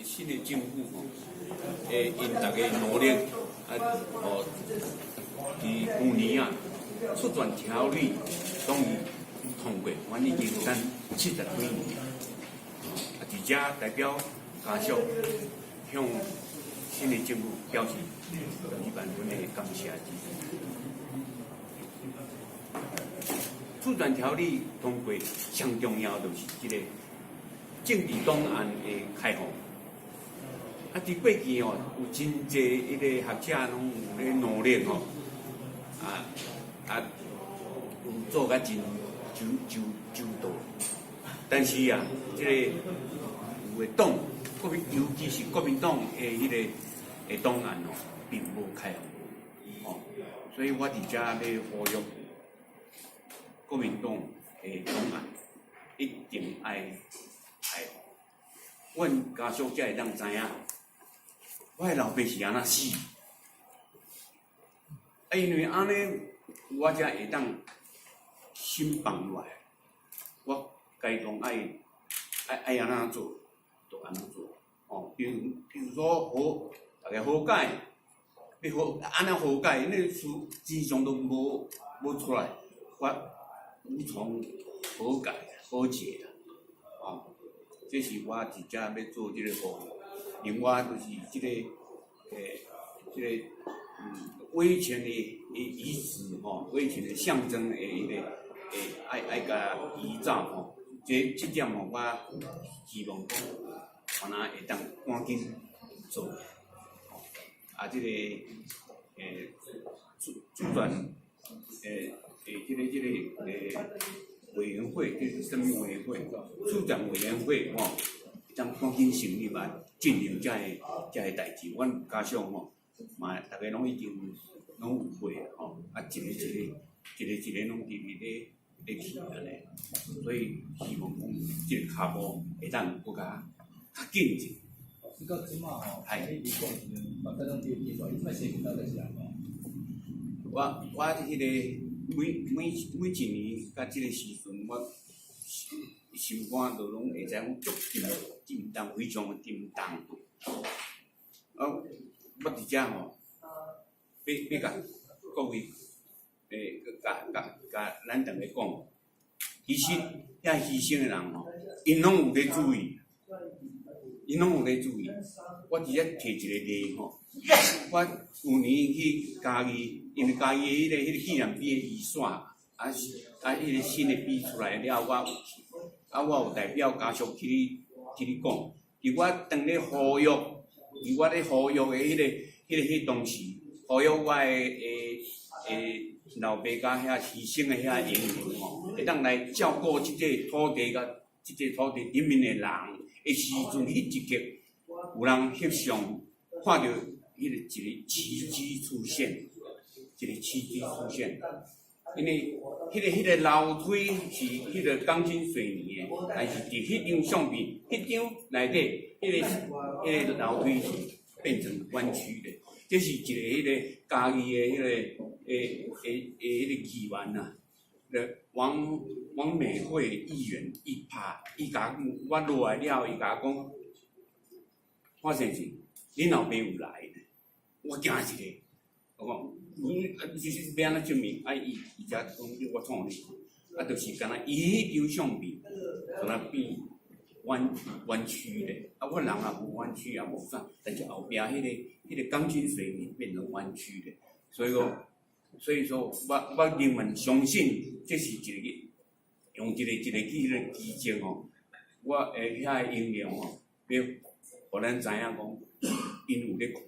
新的政府吼，𪜶逐家努力啊，哦，佇舊年啊，出權條例終於通過，阮已經等70幾年。啊，佇遮代表家屬向新的政府表示萬分的感謝之意。出權條例通過，上重要就是這個政治檔案的開放。啊，佇過去哦，有真濟彼個學者攏有咧努力吼，啊啊，有做甲真周周周到。但是啊，這個有的黨，國民尤其是國民黨的彼個的檔案哦，並無開放，哦，所以我佇遮咧呼籲國民黨的檔案一定愛開放，阮家屬才會當知影，我的老爸是按怎死。啊，因為按呢，我才會當心放落來，我該講愛愛愛按怎做，就按怎做。哦，比如說和逐家和解，欲和按怎和解，那事真相都無出來，我無從和解和解啦。哦，這是我佇遮欲做這個呼籲。另外就是這個，這個威權的遺址吼，威權的象徵的彼個，愛愛共移走吼。這這點吼，我希望講，看若會當趕緊做。啊，這個，主主權，這個委員會，就是生命委員會，處長委員會吼，當趕緊成立啊，進行這個代誌。阮家屬吼，嘛，逐家攏已經攏有會吼，啊，一個一個，一個一個攏佇佇咧咧去按呢，所以希望講這個跤步會當閣較較緊一點。你到這馬吼，你講目屎攏滴滴出來，你這擺身份到底是按怎？我我彼個每每每一年佮這個時陣，我心肝就攏會知影足沉沉重，非常的沉重。啊，我佇遮吼，欲欲共各位，共共共咱逐家講，其實遐犧牲的人吼，𪜶攏有咧注意，𪜶攏有咧注意。我佇遮提一個例吼，我舊年去嘉義，因為嘉義的彼個紀念碑的移煞，啊是啊，彼個新的碑出來了，我有去，啊，我有代表家屬去去咧講，佇我當咧呼籲，佇我咧呼籲的彼個彼當時，呼籲我的老爸佮遐犧牲的遐英雄吼，會當來照顧這個土地佮這個土地頂面的人的時陣，彼一刻有人翕相，看著彼個一個奇蹟出現，一個奇蹟出現，因為彼個樓梯是彼個鋼筋水泥的，但是佇彼張相片，彼張內底，彼個樓梯是變成彎曲的，這是一個彼個嘉義的彼個彼個議員啊，王王美惠議員伊拍，伊共我落來了，伊共我講，潘先生，恁老爸有來，我驚一下，我講，啊，就是欲按怎證明？啊，伊伊才講我創你，啊，就是敢若伊彼張相片，敢若變彎彎曲的，啊，我人也無彎曲也無啥，但是後壁彼個鋼筋水泥變成彎曲的，所以說我寧願相信這是一個用一個一個去彼個奇蹟吼，我的遐個英雄吼，欲予咱知影講，𪜶有咧看。